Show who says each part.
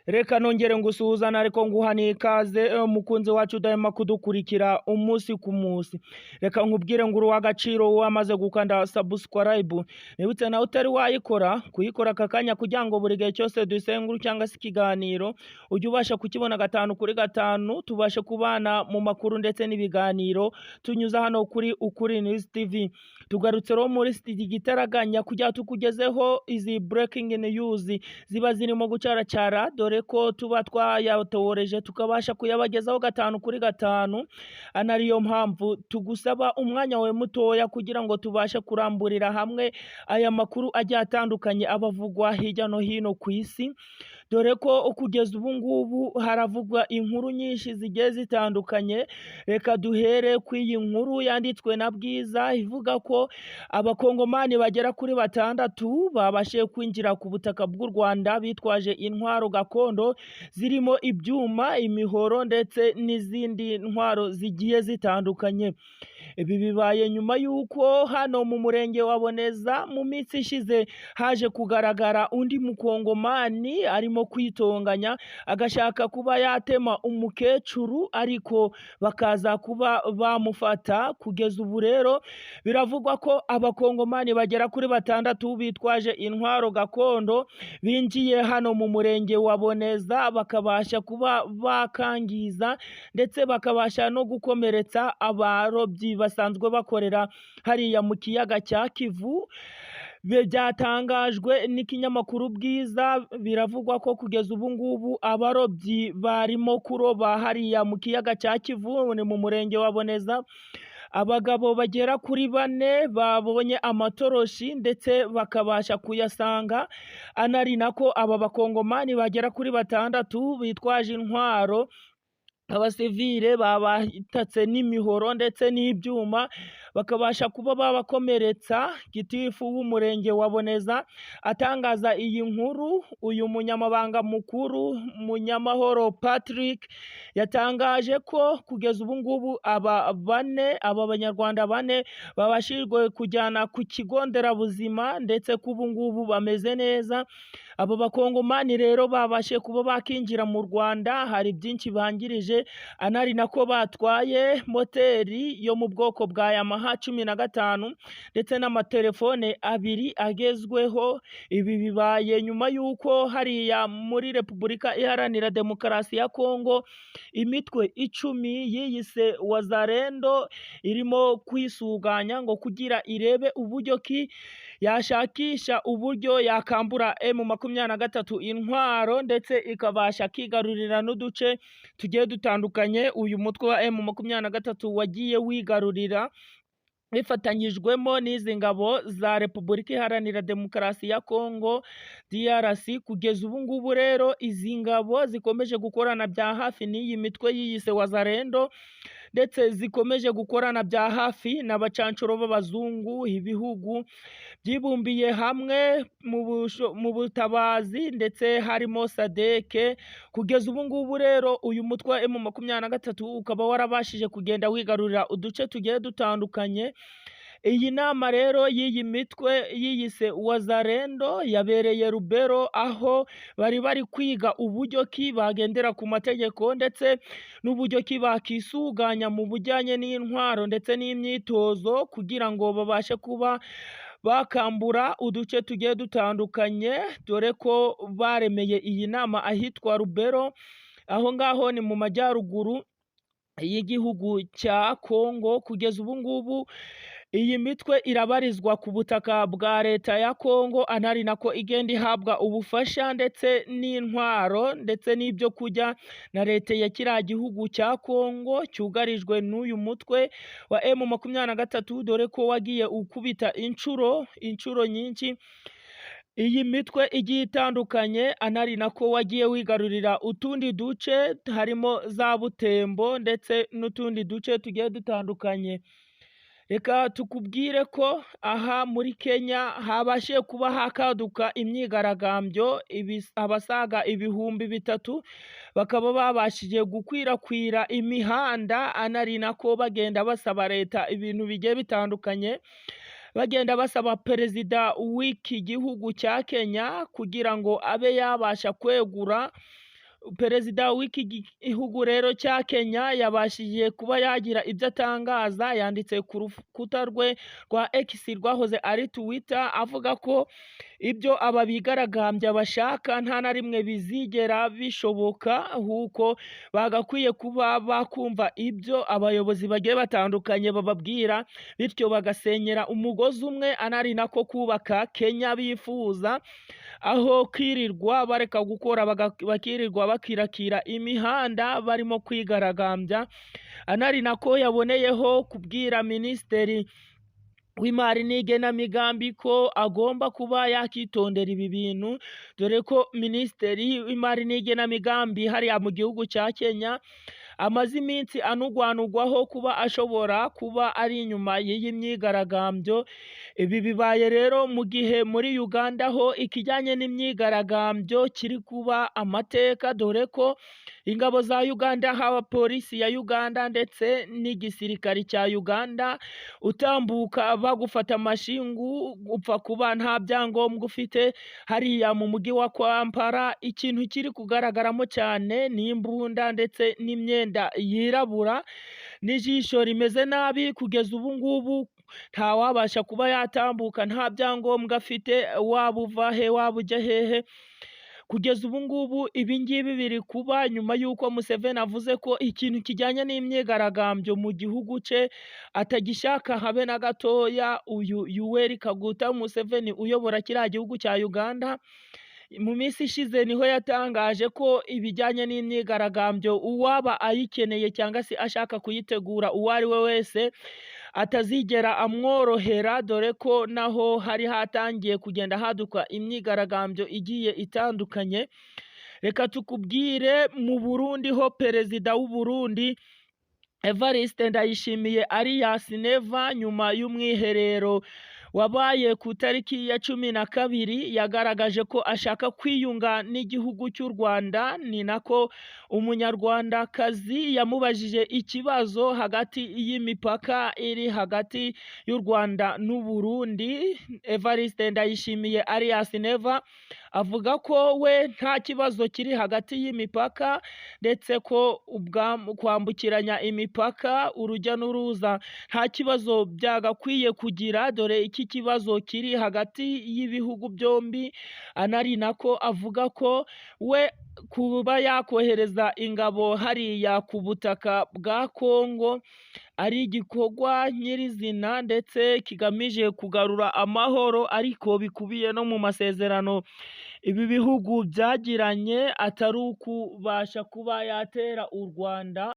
Speaker 1: Reka nongere ngusuhuzane ariko nguha n'ikaze mukunzi wacu udahema kudukurikira umunsi ku munsi. Reka nkubwire ngo uri uw'agaciro wamaze gukanda subscribe. Nibutse nawe utari wayikora kuyikora aka kanya kugira ngo buri gihe cyose dusenguru cyangwa se ikiganiro ujye ubasha kukibona gatanu kuri gatanu, tubashe kubana mu makuru ndetse n'ibiganiro tunyuza hano kuri Ukuri News TV. Tugarutse rero muri studio igitaraganya kugira tukugezeho izi breaking news ziba zirimo gucaracara, dore ko tuba twayatoreje tukabasha kuyabagezaho gatanu kuri gatanu. Anariyo mpamvu tugusaba umwanya wawe mutoya kugira ngo tubashe kuramburira hamwe aya makuru agiye atandukanye abavugwa hirya no hino ku isi, dore ko kugeza ubu ngubu haravugwa inkuru nyinshi zigiye zitandukanye. Reka duhere ku iyi nkuru yanditswe na Bwiza ivuga ko abakongomani bagera kuri 6 babashije kwinjira ku butaka bw'u Rwanda bitwaje intwaro gakondo zirimo ibyuma, imihoro ndetse n'izindi ntwaro zigiye zitandukanye. Ibi bibaye nyuma y'uko hano mu murenge wa Boneza mu minsi ishize haje kugaragara undi mukongomani arimo kwitonganya agashaka kuba yatema umukecuru, ariko bakaza kuba bamufata. Kugeza ubu rero biravugwa ko abakongomani bagera kuri 6 bitwaje intwaro gakondo binjiye hano mu murenge wa Boneza bakabasha kuba bakangiza ndetse bakabasha no gukomeretsa abarobyi basanzwe bakorera hariya mu kiyaga cya Kivu. Byatangajwe n'ikinyamakuru Bwiza, biravugwa ko kugeza ubu ngubu abarobyi barimo kuroba hariya mu kiyaga cya Kivu, ni mu murenge wa Boneza. Abagabo bagera kuri 4 babonye amatoroshi ndetse bakabasha kuyasanga, anari nako aba bakongomani bagera kuri 6 bitwaje intwaro, abasivile babatatse n'imihoro ndetse n'ibyuma bakabasha kuba babakomeretsa. Gitifu w'umurenge wa Boneza atangaza iyi nkuru, uyu munyamabanga mukuru Munyamahoro Patrick yatangaje ko kugeza ubu ngubu aba banyarwanda 4 babashijwe kujyana ku kigo nderabuzima ndetse ko ubu ngubu bameze neza. Abo bakongomani rero babashe kuba bakinjira mu Rwanda, hari byinshi bangirije, anari nako batwaye moteri yo mu bwoko bwa Yamaha 15 ndetse n'amatelefone 2 agezweho. Ibi bibaye nyuma y'uko hariya muri Repubulika Iharanira Demokarasi ya Kongo imitwe 10 yiyise Wazalendo irimo kwisuganya ngo kugira irebe uburyo ki yashakisha uburyo yakambura M23 intwaro ndetse ikabasha kigarurira n'uduce tugiye dutandukanye uyu mutwe wa M23 wagiye wigarurira bifatanyijwemo n'izi ngabo za Repubulika Iharanira Demokarasi ya Kongo DRC. Kugeza ubu ngubu rero izi ngabo zikomeje gukorana bya hafi n'iyi mitwe yiyise Wazalendo ndetse zikomeje gukorana bya hafi n'abacancuro b'abazungu, ibihugu byibumbiye hamwe mu butabazi ndetse harimo SADC. Kugeza ubu ngubu rero uyu mutwe wa M23 ukaba warabashije kugenda wigarurira uduce tugiye dutandukanye. Iyi nama rero y'iyi mitwe yiyise Wazalendo yabereye Rubero, aho bari bari kwiga uburyo ki bagendera ku mategeko ndetse n'uburyo ki bakisuganya mu bujyanye n'intwaro ndetse n'imyitozo kugira ngo babashe kuba bakambura uduce tugiye dutandukanye, dore ko baremeye iyi nama ahitwa Rubero, aho ngaho ni mu majyaruguru y'igihugu cya Kongo. Kugeza ubu ngubu iyi mitwe irabarizwa ku butaka bwa leta ya Kongo, anari nako igenda ihabwa ubufasha ndetse n'intwaro ndetse n'ibyo kurya na leta ya kiriya gihugu cya Kongo cyugarijwe n'uyu mutwe wa M23, dore ko wagiye ukubita inshuro nyinshi iyi mitwe igiye itandukanye, anari nako wagiye wigarurira utundi duce harimo za Butembo ndetse n'utundi duce tugiye dutandukanye. Reka tukubwire ko aha muri Kenya habashe kuba hakaduka imyigaragambyo, abasaga 3000 bakaba babashije gukwirakwira imihanda, anari nako bagenda basaba leta ibintu bigiye bitandukanye, bagenda basaba perezida w'iki gihugu cya Kenya kugira ngo abe yabasha kwegura. Perezida w'iki gihugu rero cya Kenya yabashije kuba yagira ibyo atangaza, yanditse ku rukuta rwe rwa X rwahoze ari Twitter, avuga ko ibyo aba bigaragambya bashaka nta na rimwe bizigera bishoboka, ahubwo bagakwiye kuba bakumva ibyo abayobozi bagiye batandukanye bababwira, bityo bagasenyera umugozi umwe, anari nako kubaka Kenya bifuza, aho kwirirwa bareka gukora bakirirwa bakirakira imihanda barimo kwigaragambya. Anari nako yaboneyeho kubwira minisitiri w'imari n'igenamigambi ko agomba kuba yakitondera ibi bintu, dore ko minisitiri w'imari n'igenamigambi hariya mu gihugu cya Kenya amaze iminsi anugwanugwaho kuba ashobora kuba ari inyuma y'iyi myigaragambyo. Ibi bibaye rero mu gihe muri Uganda ho ikijyanye n'imyigaragambyo kiri kuba amateka, dore ko ingabo za Uganda, haba polisi ya Uganda ndetse n'igisirikari cya Uganda, utambuka bagufata amashingu upfa kuba nta byangombwa ufite. Hariya mu mujyi wa Kampala ikintu kiri kugaragaramo cyane ni imbunda ndetse n'imyenda yirabura n'ijisho rimeze nabi. Kugeza ubu ngubu ntawabasha kuba yatambuka nta byangombwa afite, waba uva he, waba ujya hehe. Kugeza ubu ngubu ibi ngibi biri kuba nyuma y'uko Museveni avuze ko ikintu kijyanye n'imyigaragambyo mu gihugu cye atagishaka habe na gatoya. Uyu Yoweri Kaguta Museveni uyobora kiriya gihugu cya Uganda, mu minsi ishize niho yatangaje ko ibijyanye n'imyigaragambyo uwaba ayikeneye cyangwa se ashaka kuyitegura uwo ari we wese atazigera amworohera, dore ko naho hari hatangiye kugenda haduka imyigaragambyo igiye itandukanye. Reka tukubwire mu Burundi ho perezida w'u Burundi Evariste Ndayishimiye alias Neva, nyuma y'umwiherero wabaye ku tariki ya 12, yagaragaje ko ashaka kwiyunga n'igihugu cy'u Rwanda. Ni nako umunyarwandakazi yamubajije ikibazo hagati y'imipaka iri hagati y'u Rwanda n'u Burundi. Evariste Ndayishimiye alias Neva avuga ko we nta kibazo kiri hagati y'imipaka, ndetse ko kwambukiranya imipaka urujya n'uruza nta kibazo byagakwiye kugira, dore iki kibazo kiri hagati y'ibihugu byombi. Anari nako avuga ko we kuba yakohereza ingabo hariya ku butaka bwa Kongo ari igikorwa nyirizina ndetse kigamije kugarura amahoro, ariko bikubiye no mu masezerano ibi bihugu byagiranye, atari ukubasha kuba yatera u Rwanda.